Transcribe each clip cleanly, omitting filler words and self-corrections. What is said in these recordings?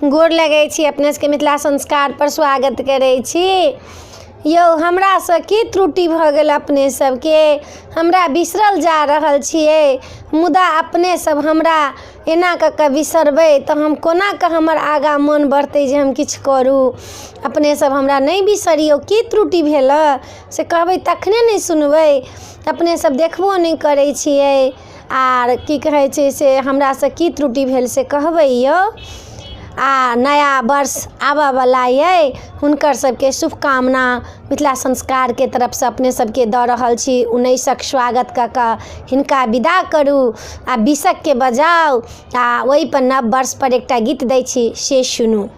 गोर लगै छी अपने सबके मिथिला संस्कारपर स्वागत करै छी। यौ हमरासँ की त्रुटि भऽ गेल अपने सबके? हमरा बिसरल जा रहल छियै, मुदा अपने सब हमरा एना कऽ कऽ बिसरबै तऽ हम कोना कऽ हमर आगाँ मन बढ़तै जे हम किछु करू। अपने सब हमरा नहि बिसरियौ। की त्रुटि भेलऽ से कहबै तखने ने सुनबै। अपने सब देखबो नहि करै छियै आर की कहै छै से हमरासँ की त्रुटि भेल से कहबै यौ। आ नया वर्ष आबयवला अइ, हुनकर सबके शुभकामना मिथिला संस्कारके तरफसँ अपने सबके दऽ रहल छी। उन्नैसक स्वागत कऽ कऽ हिनका विदा करू आ बीसकके बजाउ आ ओहिपर नव वर्षपर एकटा गीत दै छी, से सुनू।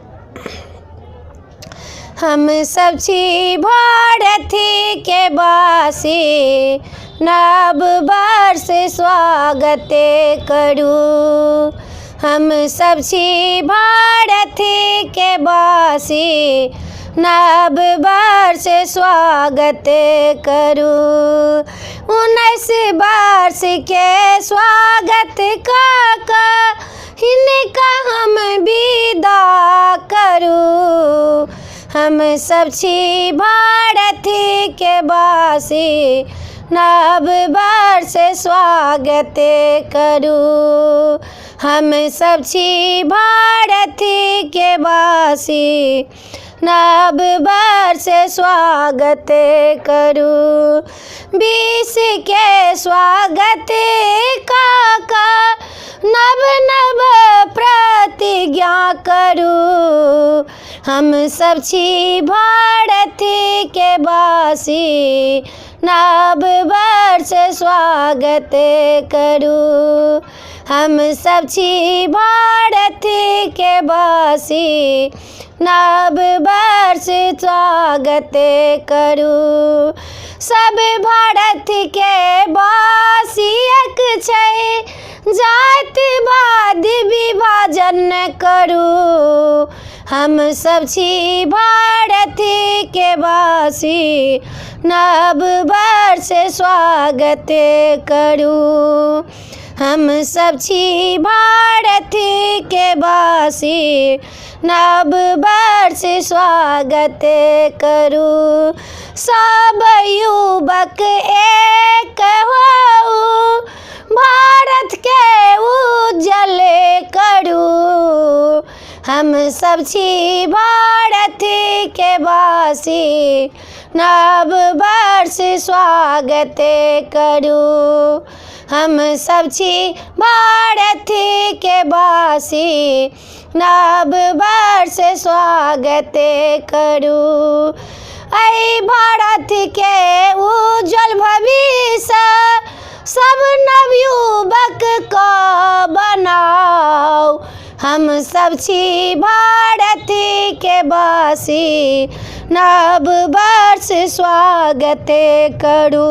हम सब छी भारतीके वासी, नव वर्ष स्वागत करू। हम सब छी भारतीके वासी, नव वर्ष स्वागत करू। 19 वर्षके स्वागत कऽ कऽ हिनका हम विदा करू। हम सब छी भारतीके वासी, नव वर्ष स्वागत करू। हम सब छी भारतीके वासी, नव वर्ष स्वागत करू। 20के स्वागत कऽ कऽ नव नव प्रतिज्ञा करू। हम सब छी भारतीके वासी, नव वर्ष स्वागत करू। हम सब छी भारतीके वासी, नव वर्ष स्वागत करू। सब भारतके वासियक छै, जातिवाद विभाजन करू। हम सब छी भारतके वासी, नव वर्ष स्वागत करू। हम सब छी भारतके वासी, नव वर्ष स्वागत करू। सब युवक एक होउ, भारतके उज्जवल करू। हम सब छी भारतके वासी, नव वर्ष स्वागत करू। हम सब छी भारतके वासी, नव वर्ष स्वागत करू। एहि भारतके उज्जवल भविष्य सब नवयुवकके बनाउ। हम सब छी भारतके वासी, नव वर्ष स्वागत करू।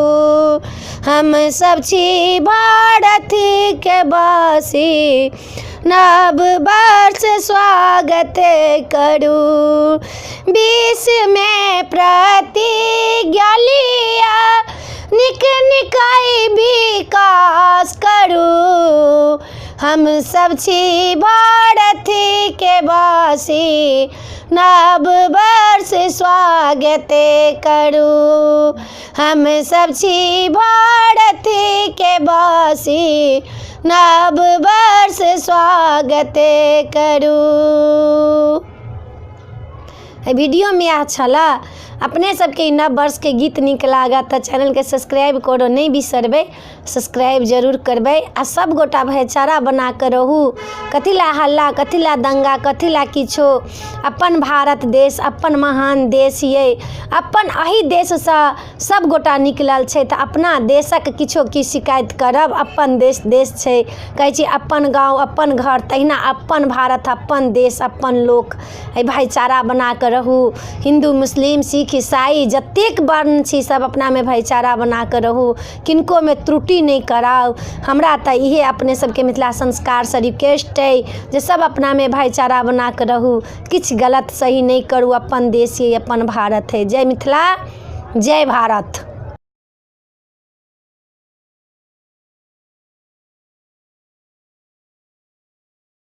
हम सब छी भारतके वासी, नव वर्ष स्वागत करू। 20मे प्रतिज्ञा लिअ, नीक नीक विकास करू। हम सब छी भारतके वासी, नव वर्ष स्वागत करू। हम सब छी भारतके वासी, नव वर्ष स्वागत करू। एहि वीडियोमे इएह छलए। अपने सबके ई नव वर्षके गीत नीक लागत तऽ चैनलके सब्सक्राइब करऽ नहि बिसरबै, सब्सक्राइब जरूर करबै। आ सब गोटा भाइचारा बना कऽ रहू। कथी लए हल्ला, कथी लए दङ्गा, कथी लए किछो? अपन भारत देश अपन महान देश अइ। अपन एहि देशसँ सब गोटा निकलल छै, तऽ अपना देशक किछो किछु शिकायत करब? अपन देश देश छै। कहै छी अपन गाँव अपन घर, तहिना अपन भारत अपन देश अपन लोक। एहि भाइचारा बना कऽ रहू। हिन्दू, मुस्लिम, सिख, ईसाई, जतेक वर्ण छी, सब अपनामे भाइचारा बना कऽ रहू। किनकोमे त्रुटि नहि कराउ। हमरा तऽ इएह अपने सबके मिथिला संस्कारसँ रिक्वेस्ट अइ जे सब अपनामे भाइचारा बना कऽ रहू, किछु गलत सही नहि करू। अपन देश अइ, अपन भारत अइ। जय मिथिला, जय भारत।